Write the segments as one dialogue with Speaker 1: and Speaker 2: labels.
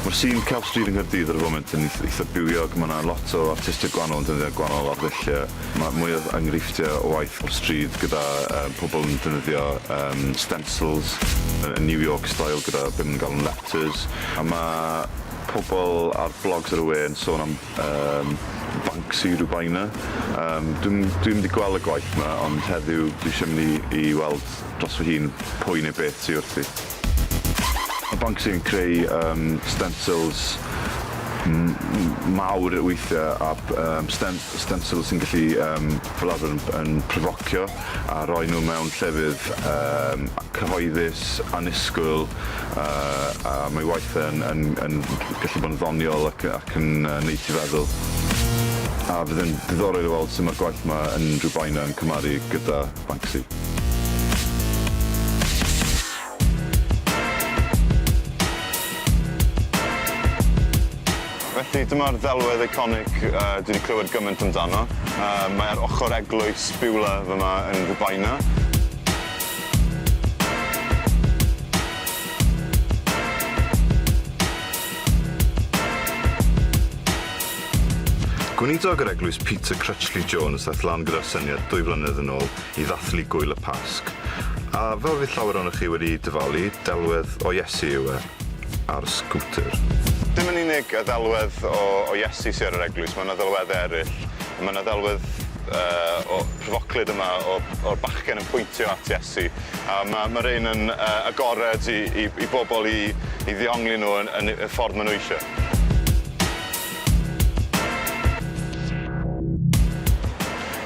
Speaker 1: Mae'r sîn celf stryd yng Nghaerdydd ar y foment yn eitha bywiog, mae 'na lot o artistiaid gwahanol yn defnyddio gwahanol arddulliau. Mae mwy o enghreifftiau o waith o'r stryd gyda pobl yn defnyddio stencils yn New York style gyda be maen nhw'n galw'n letters. A mae pobl ar blogs ar y we yn sôn am Banksy Rhiwbeina. Dwi'm dwi'm 'di gweld y gwaith 'ma ond heddiw dwi isie mynd i i weld dros fy hun pwy neu beth sy wrthi. Ma' Banksy yn creu yym stencils m- m- mawr weithie a yym sten- stencils sy'n gallu yym fel arfer yn yn pryfocio a roi nhw mewn llefydd yym cyhoeddus, annisgwyl yy a mae waith e yn yn yn gallu bod yn ddoniol ac ac yn yy neud ti feddwl. A fydd e'n diddorol i weld su' ma'r gwaith 'ma yn Rhiwbeina yn cymharu gyda Banksy. Felly dyma'r ddelwedd eiconig yy dwi 'di clywed gyment amdano. Yy mae ar ochor eglwys Beulah fyma yn Rhiwbeina. Gweinidog yr eglwys Peter Crutchley Jones ddaeth lan gyda'r syniad dwy flynedd yn ôl i ddathlu gŵyl y Pasg. A fel fydd llawer ohonoch chi wedi dyfalu, delwedd o Iesu yw e. Ar sgwter. Dim yn unig y ddelwedd o o Iesu sy ar yr eglwys, ma' 'na ddelwedde eryll. Ma' 'na ddelwedd yy o pryfoclyd yma o o'r bachgen yn pwyntio at Iesu a ma' ma' rein yn yy agored i i i bobol i i ddeongli nw yn yn y ffordd ma' nw isie.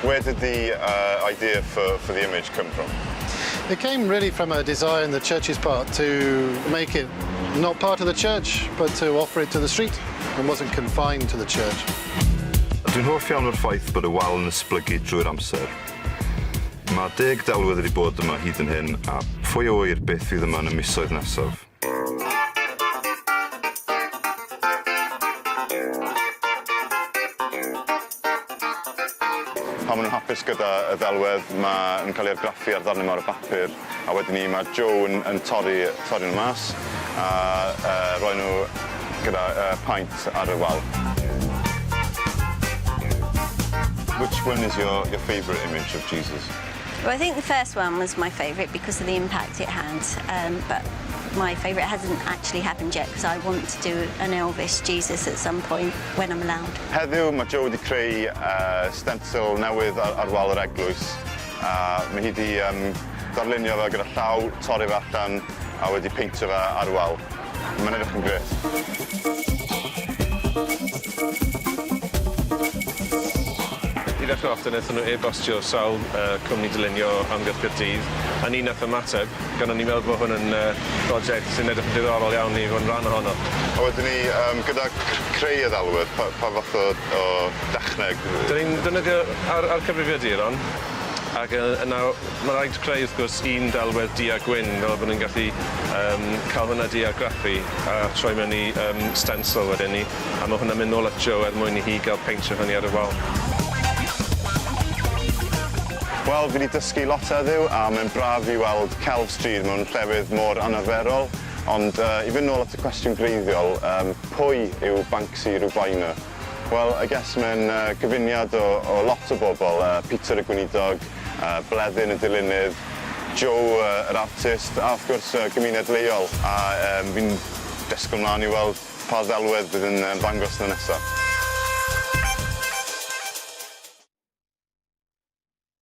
Speaker 1: Where did the uh idea for for the image come from?
Speaker 2: It came really from a desire in the church's part to make it not part of the church, but to offer it to the street and wasn't confined to the church.
Speaker 1: Dwi'n hoff iawn o'r ffaith bod y wal yn esblygu drwy'r amser. Mae deg delwedd wedi bod yma hyd yn hyn a phwy a ŵyr beth fydd yma yn y misoedd nesaf. Pan ma' nw'n hapus gyda y ddelwedd ma' nw'n ca'l 'i argraffu ar ddarne mawr o bapur a wedyn 'ny ma' Joe yn yn torri torri nw mas a yy roi nw gyda yy paent ar y wal. Which one is your your favourite image of Jesus?
Speaker 3: Well I think the first one was my favourite because of the impact it had um but my favourite hasn't actually happened yet because I want to do an Elvis Jesus at some point when I'm allowed.
Speaker 1: Heddiw ma' Joe 'di creu yy stensil newydd ar ar wal yr eglwys a ma' hi 'di yym darlunio fe gyda llaw, torri fe allan a wedi peintio fe ar y wal. Ma'n edrych yn grêt.
Speaker 4: I ddechrau off te nethon nw e-bostio sawl yy cwmni dylunio o amgylch Caerdydd a ni nath ymateb gan o'n ni'n meddwl bo' hwn yn yy broject sy'n edrych yn diddorol iawn i fod yn rhan ohono.
Speaker 1: A wedyn 'ny yym gyda creu y ddelwedd pa pa fath o o dechneg?
Speaker 4: 'Dyn ni'n defnyddio ar ar cyfrifiaduron ac yy yna ma' raid creu wrth gwrs un delwedd du a gwyn fel bo' ni'n gallu yym ca'l hwnna 'di argraffu a troi mewn i yym stencil wedyn 'ny. A ma' hwnna'n mynd nôl at Joe er mwyn i hi ga'l peintio hynny ar y wal.
Speaker 1: Wel, fi 'di dysgu lot heddiw a mae'n braf i weld celf stryd mewn llefydd mor anarferol, ond yy i fynd nôl at y cwestiwn gwreiddiol, yym pwy yw Banksy Rhiwbeina? Wel, I guess mae'n yy gyfuniad o o lot o bobl, yy Peter y gweinidog, yy Bleddyn y dilunydd, Joe yy yr artist, a wrth gwrs y gymuned leol, a yym fi'n disgwl mlan i weld Pa ddelwedd bydd yn ymddangos tro nesa?